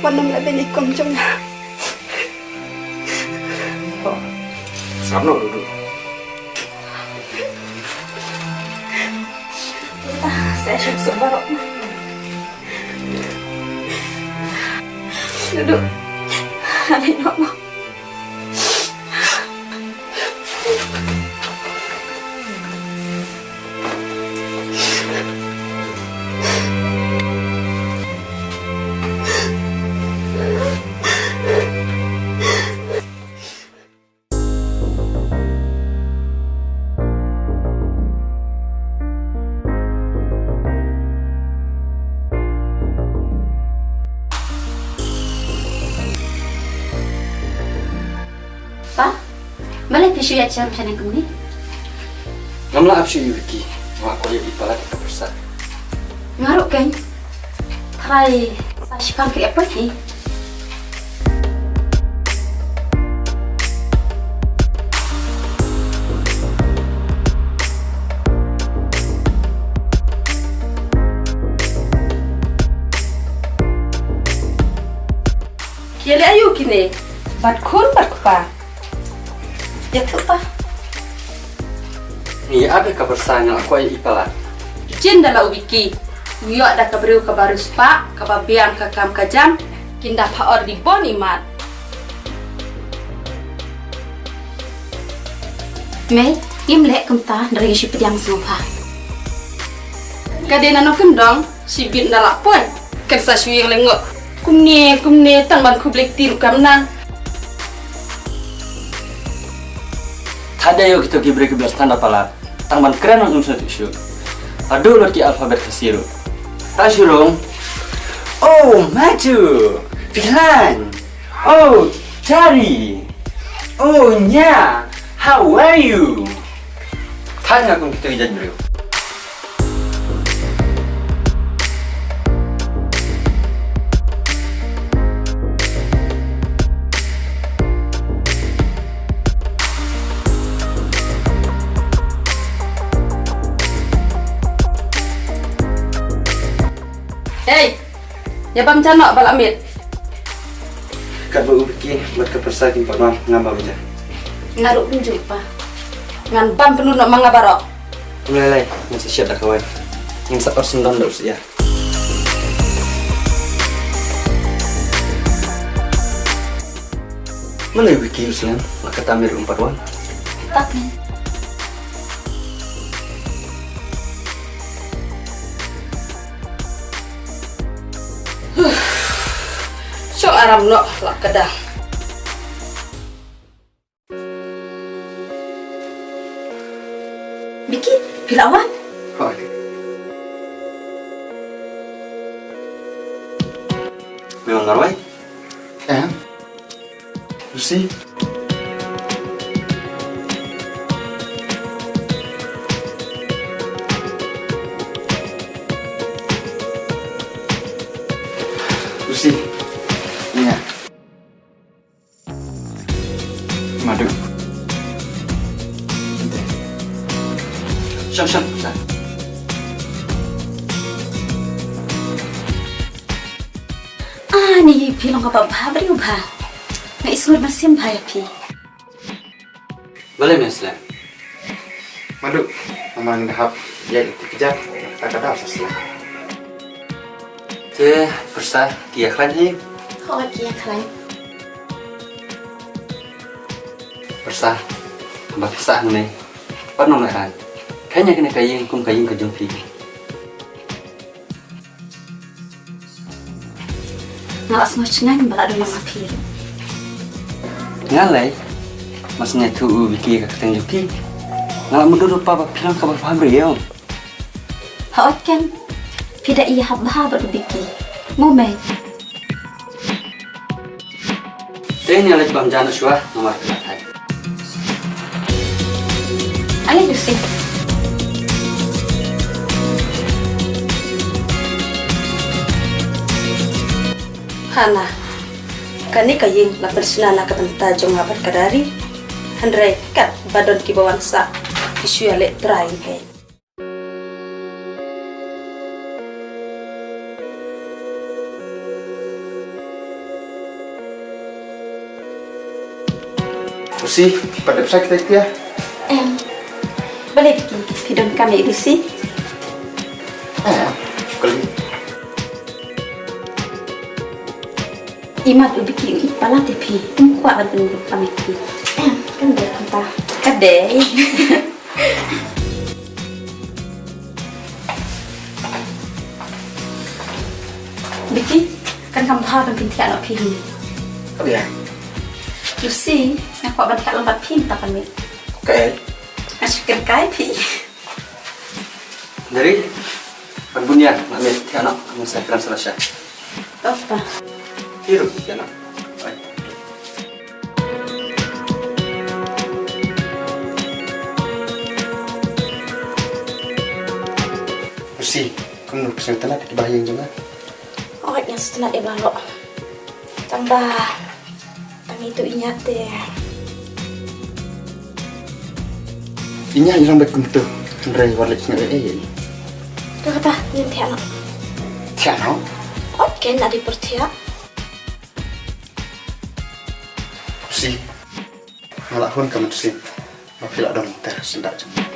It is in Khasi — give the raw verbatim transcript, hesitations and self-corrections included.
Wat nym leh beiñ ïa i kong jong nga. Sngap noh, Dudu. Sa suk suk baroh. Dudu. Ani noh mo. Pa, balei phi shu ïaid sha rum shaneng kumne? Ngam lah ap shuh ïa u Vicky. Nga kwah ïoh i palat ïa ka pyrsa. Nga ruh keiñ. Tharai sa shipang phi ap poi hi. Ki ïaleh aïu kine? Bad khun bad kpa. Ïathuh pa. Ngi ap ïa ka pyrsa, nga la kwah ïa i palat. Jin da la u Vicky. U ïoh da ka briew kaba riewspah, kaba biang ka kam ka jam. Kin da pha or di bon i mat. Mei, ngim leh kumta, hynrei ngi shu pdiang sngewbha. Ka dei nano kyndong, shibit na la poi. Kan sa shu ïeng lyngngoh kumne kumne, tang ban khublei kti ruh kam nang. Thadah ïa kito ki briew ki ba stan da palat. Tang ban kren ngan ym sngewthuh shuh. Haduh lut ki alphabet Khasi ruh. Ta shu rung. O, Matu. Phi khlaiñ. O, Tari. O, Nya. How are you? Tang nga kum kito ki jait briew. Hei! Ïa bam ja noh ba la miet. Katba u Vicky bad ka pyrsa kin pat wan, ngam bam ja. Nga ruh kumjuh pa. Ngan bam pynlut noh ma nga baroh. Ym lei lei, ngan sa shet da kawei. Ngan sa ot syndon da u syiar. Balei Vicky u slem, la katta miet um pat wan. Tap ni. Shong aram noh la ka dang. Vicky, phi la wan? Hooid. Me wan marwei? Em. Lucy. Lucy. Ïa. Madu. Shong, shong, shong. Ani, phi long kaba bha briew bha. Nga isngur mynsiem bha ïa phi. Balei me slem? Madu, namar nga hap ïaid lynti kjat, ta ka daw sa slem. Te pyrsa, ki ïa khlaiñ hi? Hooid, ki ïa khlaiñ. Pyrsa, ba phi sah hangne, pat nang lehrain. Kheiñ ïa kane ka ïing kum ka ïing ka jong phi. Nga la sngewthuh ba la don ma phi. Nga lei, ma sngewthuh u Vicky ka kyrteng jong phi. Nga la mutdur ruh pa ba phi long kaba bha briew. Hooid kan, phi da ïahap bha bad u Vicky. Mo mei. Te ngi leit bam ja noh shuwa, namar ka la thait. Ale Lucy. Hana, kane ka ïing la pynshna na ka bynta jong nga bad ka Dari. Hynrei katba don kiba wan sah, ki shu ïaleh trai hi. Si, pat dep sa kita pia. Em, balei phi, phi donkam ïa i Lucy? Eh, shukali. Imat u Biki u i palat ïa phi, um kwah ban pyndonkam ïa phi. Em, kan dei kumta. Ka dei. Biki, kan kham bha ban pynthiah noh phi hi. Ka bha. Lucy, nga kwah ban thiah lang bad phi mynta ka miet. Kaei? Nga shu kynkai phi. Dari, ban bun ïa, nga miet thiah noh, nga sa kren sa la sha. To pa. Hi ruh, thiah noh. Bye. Lucy, kumno, phi sngewtynnat ïa kiba ha ïing jong nga? Hooid, nga sngewtynnat ïa baroh. Tang ba tang ito i Ñiah te. I Ñiah i long beit kumto. Hynrei wat leit sngew ei ei. Te kata ngin thiah noh. Thiah noh? Hooid, ken la dei por thiah. Lucy, nga la hun ka mynsiem ba phi la don ter syndah jong nga.